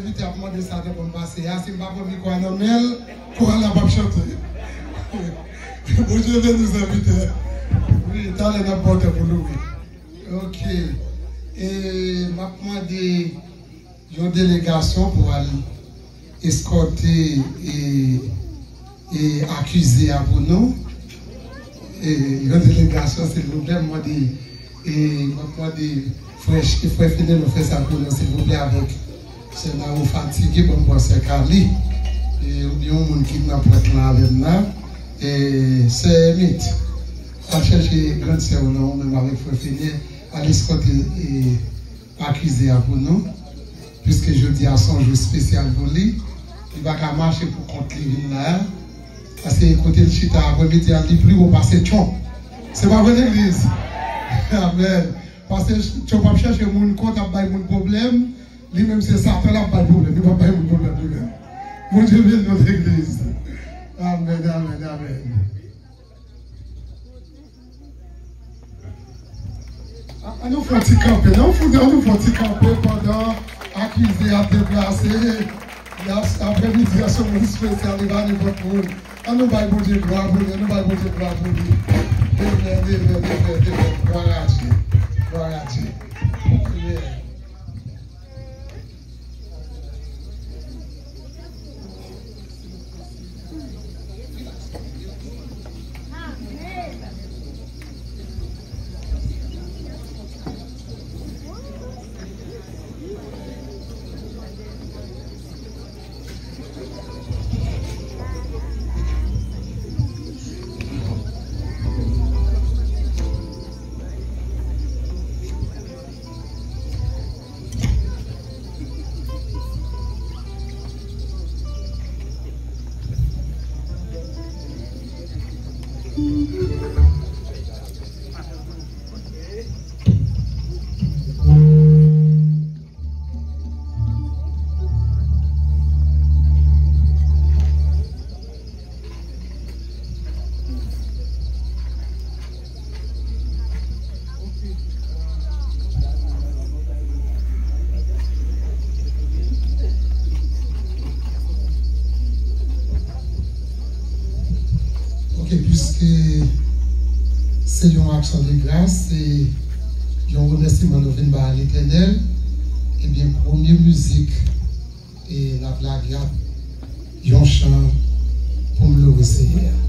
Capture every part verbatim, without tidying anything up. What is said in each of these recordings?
Sèvitè ap mande Satan pou m pase a, si m pa pran mikwo a nan men l, kowal la p ap chante. Bondye beni w, sèvitè. Wi, talè n ap ba w tan pou loure. Ok. E m ap mande yon delegasyon pou al eskòte e, e akize a pou nou. E yon delegasyon, silvouplè, m mande, e m ap mande frè, frè Fenelon fè sa pou nou, silvouplè, avèk sè Nao fatige, ban m pran sè Kali, e oubyen yon moun ki nan pòt lan avè m nan. E sè Mit, al chèche grann sè w lan, ou menm avèk frè Fenè, al eskòte e akize a pou nou, piske jodi a se yon jou espesyal pou li. Li pa ka mache pou kont li vin la a, paske kote l chita aprèmidi a, li pi wo pase Trump. Se pa vre, legliz? Amèn. Paske Trump ap chèche moun kont, ap bay moun pwoblèm, li menm se Satan l ap bay pwoblèm, li p ap bay moun pwoblèm li menm. Bondye beni nou, legliz. Amèn, amèn, amèn. An nou fè yon ti kanpe, non? Fout, an nou fè yon ti kanpe pandan akize a deplase. Aprèmidi a se yon moun espesyal, li pa nenpòt moun. An nou bay Bondye glwa pou li, an nou bay Bondye glwa pou li. Amen, amen, amen, amen. Gloire à Dieu. Gloire à Dieu. Amen. Ok, piske se yon aksyon de gras, se yon remèsiman nou vin bay a Letènèl, ebyen, premye mizik e n ap lage ak yon chan pou m loure Senyè a.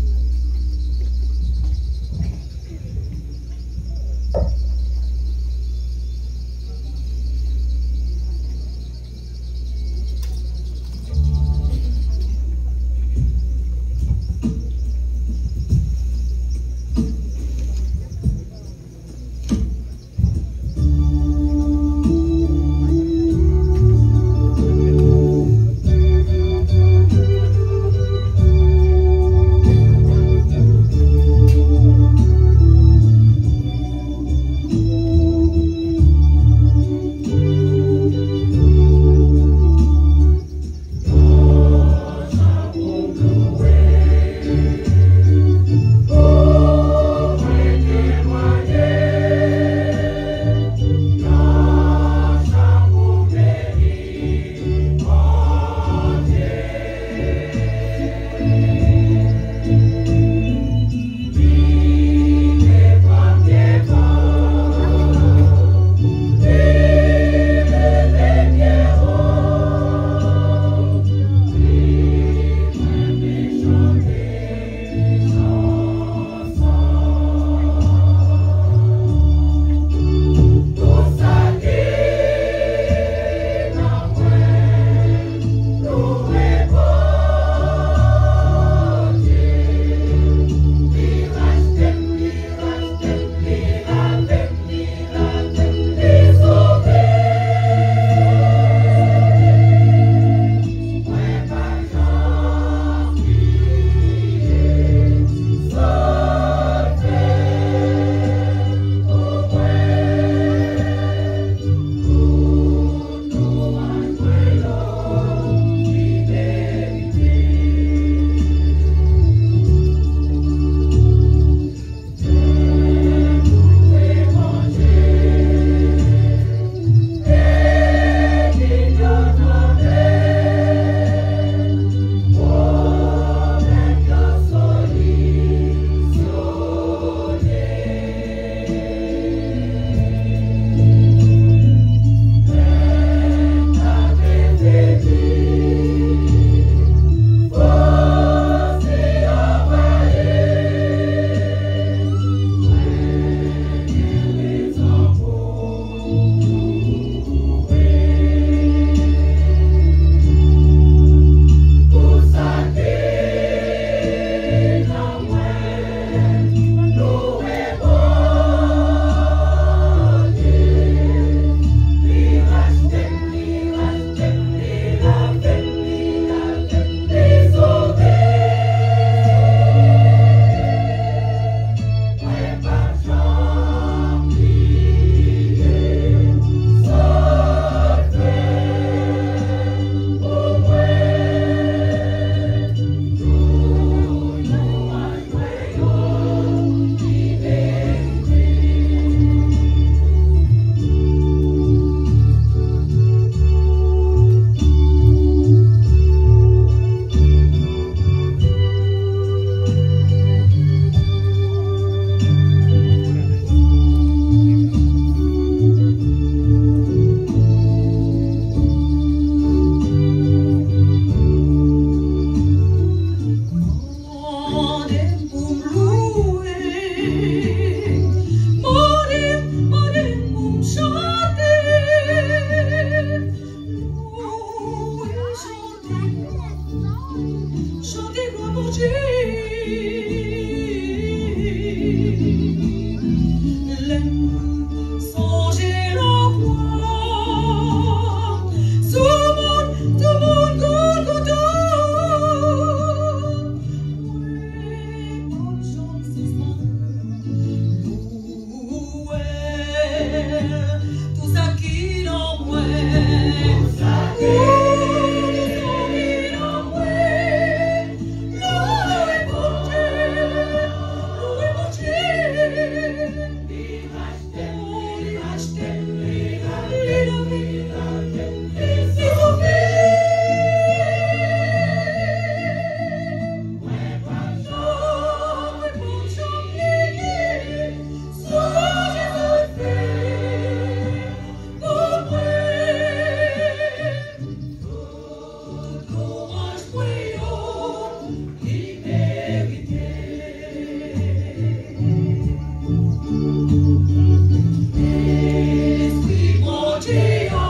Lè m sonje lanmou, sou moun, sou moun Golgota, mwen p ap janm sispann louwe l. Tout sa ki nan mwen, tout sa ki nan mwen, louwe Bondye, louwe Bondye. Li rachte m, li rachte m, li lave m, li sove m. Mwen p ap janm, mwen p ap janm bliye sa Jezi fè pou mwen. Tout louanj mwen yo, li merite. Espri Bondye an,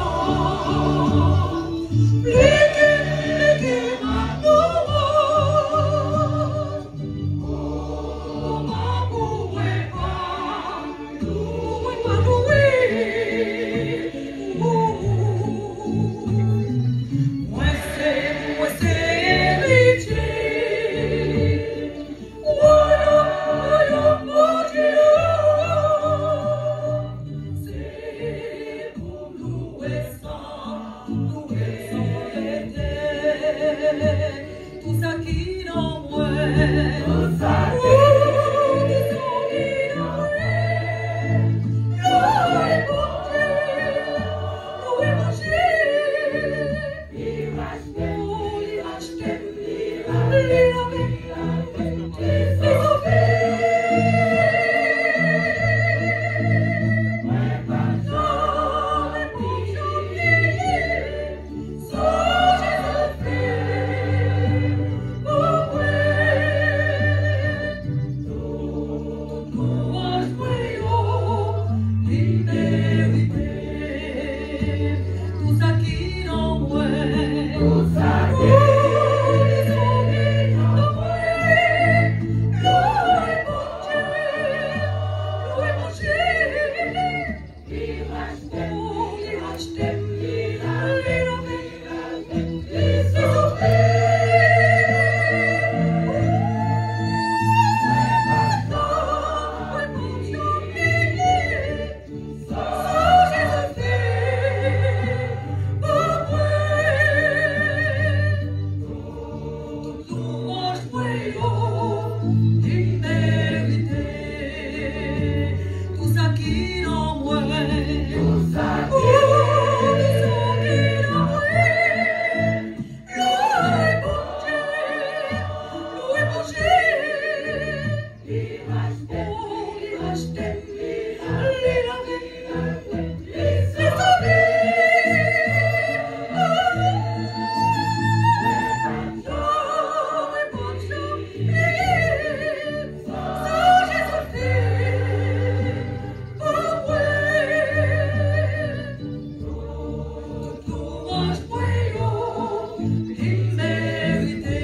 plike m, plike m ak louanj. Tout sa ki nan mwen. Tout sa ki nan mwen. Louwe Bondye. Louwe Bondye. Li rachte m, li rachte m, li lave m, li sove m. Mwen p ap janm, mwen p ap janm bliye. Sa Jezi fè pou mwen, tout louanj mwen yo, li merite. Tout sa ki nan mwen, tout sa ki nan mwen, louwe Bondye, louwe Bondye. Li rachte m, li rachte m, li lave m, li sove m. Mwen p ap janm, mwen p ap janm bliye sa Jezi fè pou mwen. Louanj mwen yo, li merite. Tout sa ki nan mwen, tout sa ki nan mwen, louwe Bondye, louwe Bondye. Li rachte m, li rachte m, li lave m, li sove m. Louanj mwen yo, li merite.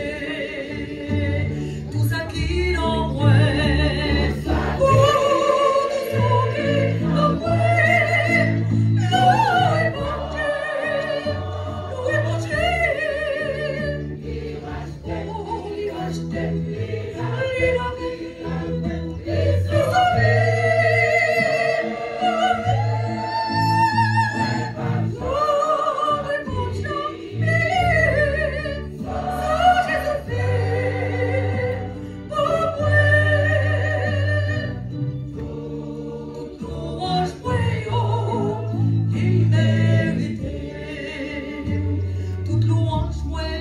Tout sa ki nan mwen, tout sa ki nan mwen, louwe Bondye, louwe Bondye. Li rachte m, li rachte m, li lave m, li sove m. Tout louanj mwen